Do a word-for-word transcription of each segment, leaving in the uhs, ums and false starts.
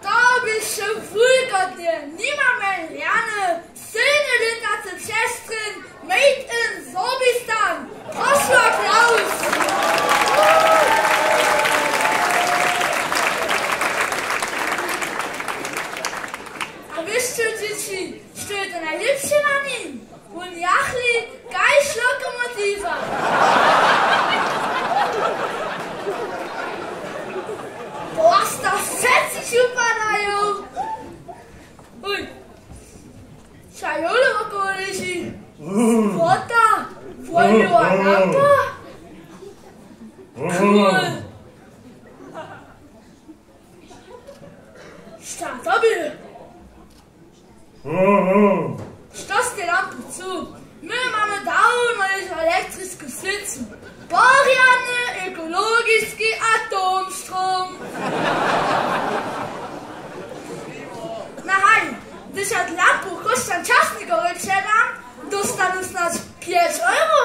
To běše wulkotnje. Nimamy rjany, sylny lětacy přestrěń, made in Sorbistan. Prošu aplauz. A wěsće, dźěći, što je to najlěpše na nim? Wón jachli kaž lokomotiwa. Płasta, wšetcy wupadajo. Huj. Šajole wokoło leži. Złota. Woliła lampa. Cool. Šta to bě? Što stej tam płucu? My mamy dawno hižo elektrisku swěcu. Porjadny ekologiski atomstrom. Na haj, hdyž ja lampu Chróšćan Časnikowej předam, dóstanu snadź pjeć euro.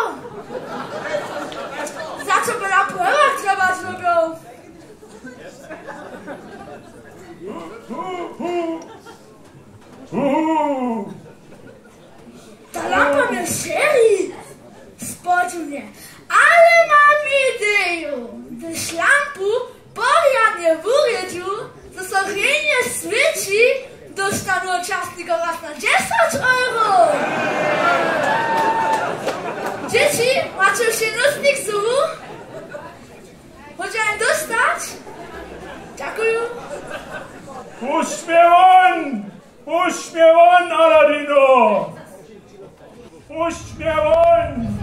Za co by lampu hewak trjebać dyrbjał? Ta lampa mje žeri. Spodźiwnje. Ale mam ideju. Hdyž lampu porjadnje wurjedźu, zo so rjenje swěći, dóstanu wot Časnikowa snadź dźesać euro. Dźěći, maće wšě nósnik znowu? Móža jen dóstać? Dźakuju. Pušć mje won! Pušć mje won, Aladino! Pušć mje won!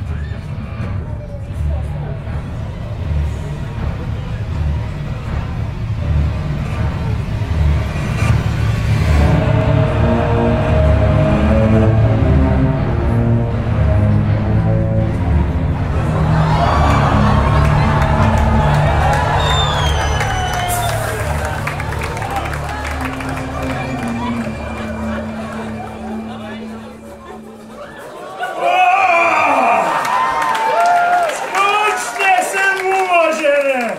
Skónčnje sym wumoženy!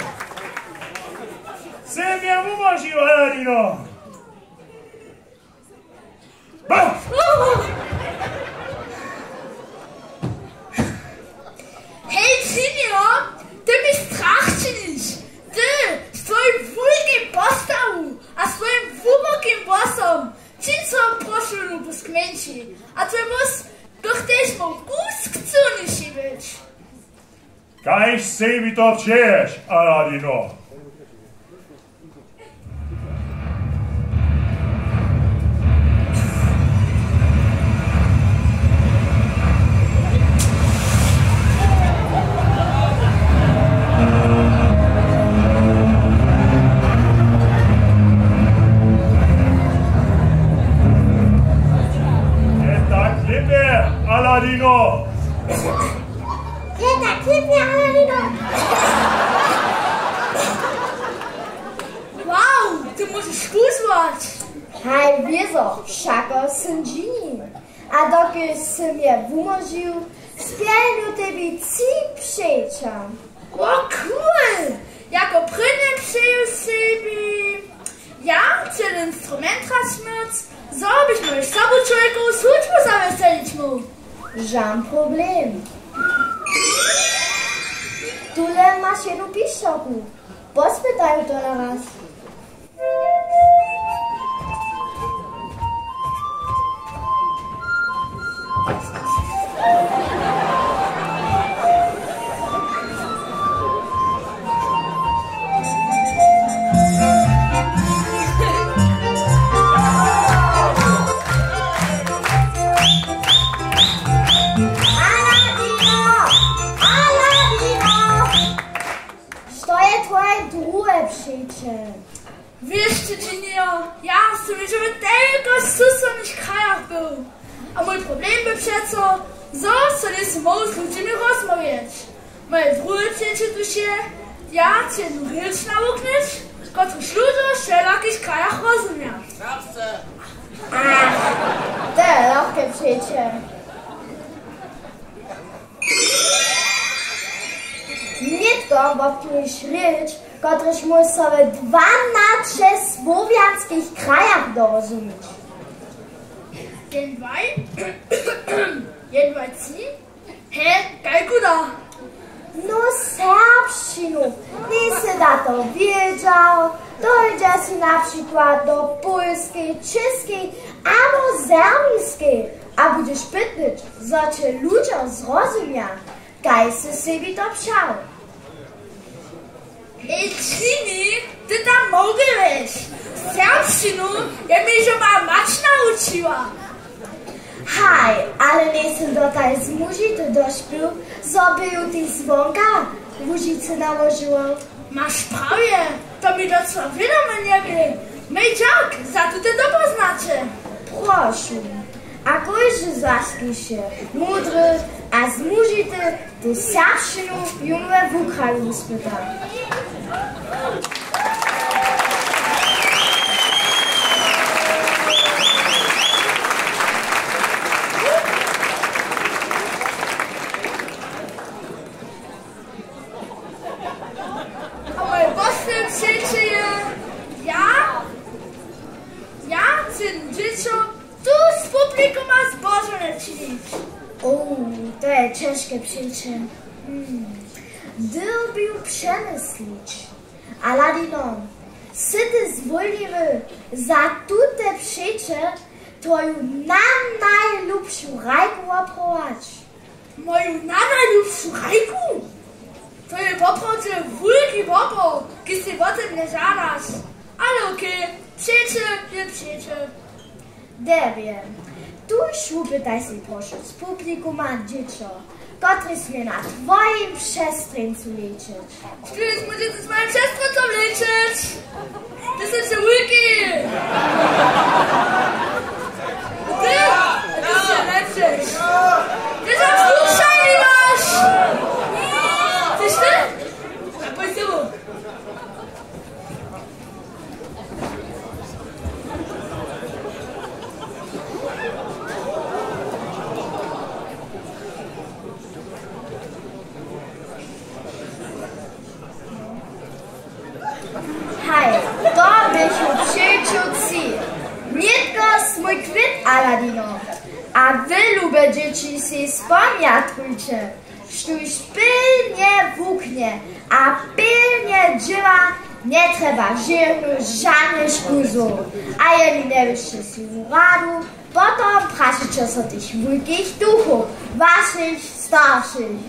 Sym je wumožił, Aladino! Hej, Junior, ty mi strach činiš. Ty z twojim wulkim postawu a z twojim hłubokim włosom. Čiń so, prošu, lubusk mjeńši. A twój włos bych tež móhł kusk cyłniši być. Kaž sej mi to přeješ, Aladino? Aladino! Hej, tak je mje, Aladino! Wow, ty móžeš kuzłować! Haj, wězo, wšako sym dźini. A dokelž sym je wumóžił, spjelnju tebi tři přeća. O, cool! Jako prěnje přeju sebi, ja chcę instrument raz měć, zo bych mój sobu čłowjekowu słužbu zaběsćelić móhł. Žan problem. Tule maš jednu pišćerku. Pospytaj ju tola raz. Aladino! Aladino! Što je twoje druhe přeće? Wěš ty, Ginio, ja sym hižo w telko susodnych krajach był. A mój problem by přeco, zo so njejsym móhł z ludźimi rozmołwjeć. Moje druhe přeće tuž je, ja chcę jednu rěč nawuknyć, kotruž ludźo w wšelakich krajach rozumja. Ach, to je lochke přeće. Nětko wobknuješ rěč, kotruž móhł so w dwanaće słowjanskich krajach dorozumić. Jedyn, dwaj, jedyn, dwaj, tři, he, kalkula. No, serbšćinu, njejsy da to wědźał, dońdźeš na přikład do Pólskej, Čěskej abo Serbskej a budźeš pytnyć, zo će ludźo zrozumja, kaž sy sebi to přał. Ej, Ginio, ty tam mołkuješ. Serbšćinu je mi hižo moja mać nawučiła. Haj, ale njejsym dotal z Łužicy došpěł, zo by ju tež zwonka Łužicy nałožiło. Maš prawje, to mi docyła wědomje njebě. Mej dźak za tute dopoznaće. Prošu. A kóždy z was, kiž je mudry a z Łužicy, tu serbšćinu jón we wukraju spyta. A moje posledne přeće je, ja, ja chcem dźěćom tu z publikuma zbožowanje činić. O, to je ćežke přeće. Hmm. Dyrbi ju přemyslić. Aladino, sy ty zwólniły za tute přeće twoju nanajlubšu hrajku woprować? Moju nanajlubšu hrajku? To je woprawdźe wulki wopor, kiž sej wo tym mnje žadaš. Ale okej, přeće je přeće. Derje, tuž wupytaj sej prošu z publikuma dźěćo, kotrež smě na twojim přestrjeńcu lećeć. Štyri smudźe z mojim přestrjeńcom lećeć. Ty sy wulki. Ty, ty sy lećeš. Ty so slušaj, Iwaš. Ty sy? Pojď sebou. Haj, to běchu přećuci. Nětko smój kwět, Aladino. A wy, lube dźěći, sej spomjatrujće, štóž pilnje wuknje a pilnje dźěła, njetrjeba žehnu žane škuzu. A jeli njewěsće sej radu, potom prašeće so tych wulkich duchow, wašich staršich.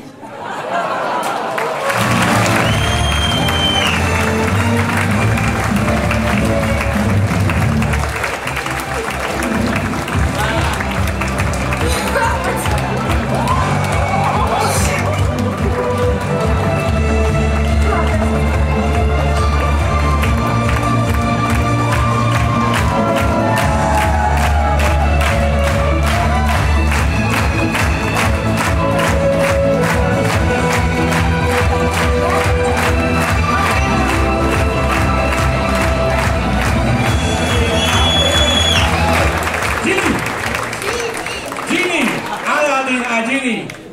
A dźěli.